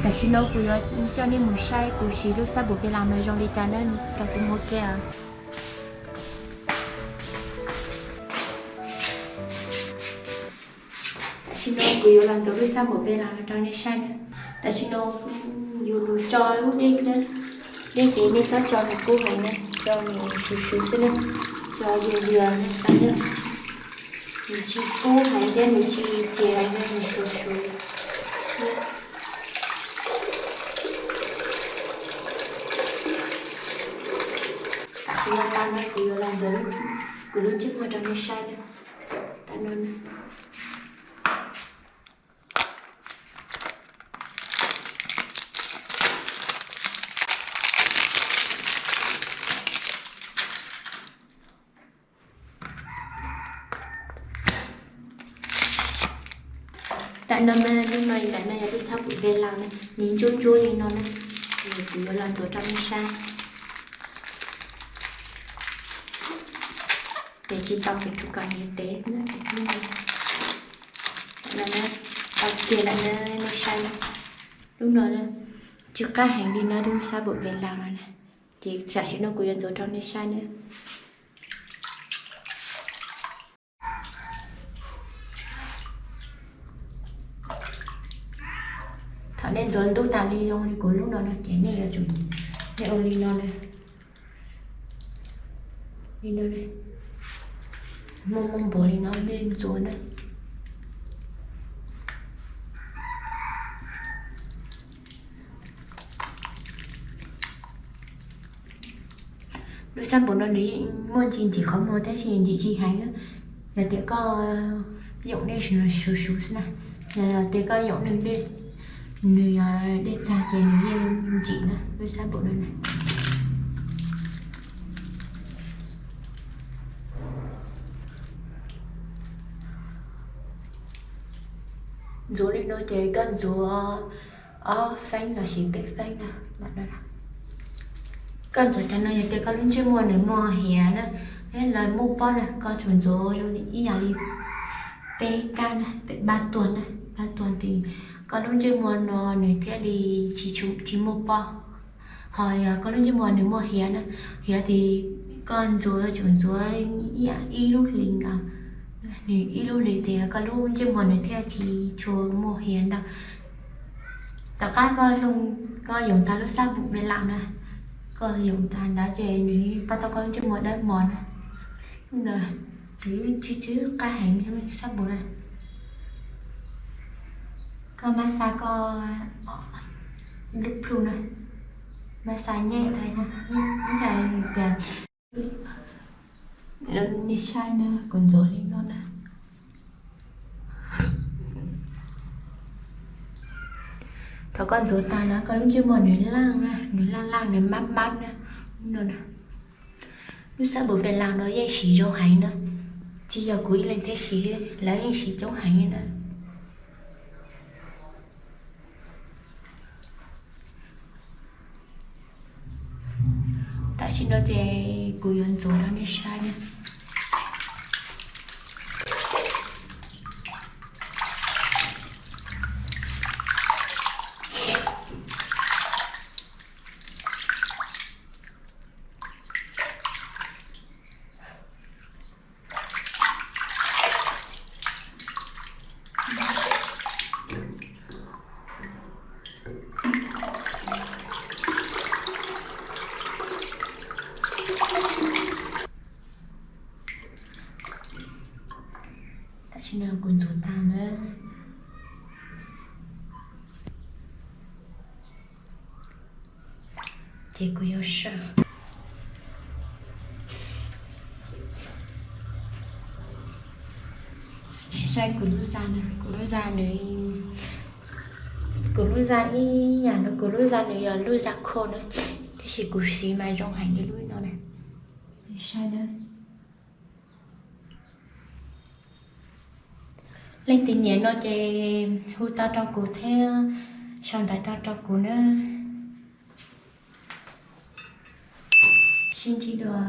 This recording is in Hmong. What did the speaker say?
Tam sim no kuv yuav coj nej mus saib kuv siv lub xab npum Vela no zoo li cas na, rau kuv mus ke os. Tam sim no kuv yuav los ntxuav lub xab npum Vela no rau nej saib na. Tam sim no yuav los tso lub dej na, dej ces nej txhob tso nws kub heev na, tso nws suv suv xwb na, tso yws yws na, nws tsis kub heev thiab nws tsis txias heev, nws suv suv. Tam sim no tau no kuv yuav los ntxuav kuv lub ntsej muag rau nej saib na. Tam no na. Tam no na, lub no, tam no yog lub xab npum Vela na, nws ntsuab ntsuab li no na, kuv yuav los ntxuav rau nej saib. Ces tsis tau kuv rub kom nws tev na. Tam no na, tau kiag lawm na, nej saib na. Lub no na, tsw qab heev li no, lub xab npum Vela no na. Ces tam sim no kuv yuav ntxuav rau nej saib na. Thaum nej ntxuav ntub tas li zoo li kuv lub no no ces nej yuav tsum, nej ua li no na. Li no, muaj muaj npaum li no nej ntxuav na. Lub xab npum no nws yeej muaj ntsis ntsim qhov muag tab sis ntsim tsis heev na. Yog tias koj yoom dej suv suv xwb na, yog tias koj yoom nws dej, nws yog dej txag ces nws yeej ntsim na, lub xab npum no na. Ntxuav li no ces koj ntxuav ob feeb los sis peb feeb na. Koj ntxuav tag no yog tias koj lub ntsej muag nws muaj hiav na, lawv muaj pob na, koj tsuas ntxuav zoo li ib yam li peb kab na, peb pab tuag na, pab tuag ntws, koj lub ntsej muag no nws thiaj li tsis muaj pob. Ho yog koj lub ntsej muag nws muaj hiav na, hiav ces koj ntxuav tsuas ntxuav ib yam ib lub hlis nkaus, nws ib lub hlis ces koj lub ntsej muag nws thiaj tsis tshua muaj hiav ntau. Tom qab koj, koj yoom tag lub xab npum Vela na, koj yoom tag ntawd ces nws pab tau koj lub ntsej muag dawb mos na. Nws tsw tsw qab heev xab npum na. Koj mab xa koj lub plhu na, mab xa nyem ntawd na, ib yam li tias nej saib na, kuv ntxuav li no na. Thaum koj ntxuav tag na koj lub ntsej muag nws laj na, nws laj laj nws mab mab na, no na. Lub xab npum Vela no yeej siv zoo heev na, tsis yog kuv ib leeg thiaj siv, lawv yeej siv coob heev na. Tam sim no ces kuv yuav ntxuav rau nej saib na. Tam sim no kuv ntxuav tag lawm. Ces kuv yuav sawv. Saib kuv lub zaj na, kuv lub zaj nws, kuv lub zaj ib yam nkaus, kuv lub zaj nws yog lub zaj khau na, tab sis kuv siv mas zoo heev li lub no na. Saib na. Leej twg nyiam no ces hu tau rau kuv thiab sau ntawv tau rau kuv na. Sib ntsib dua.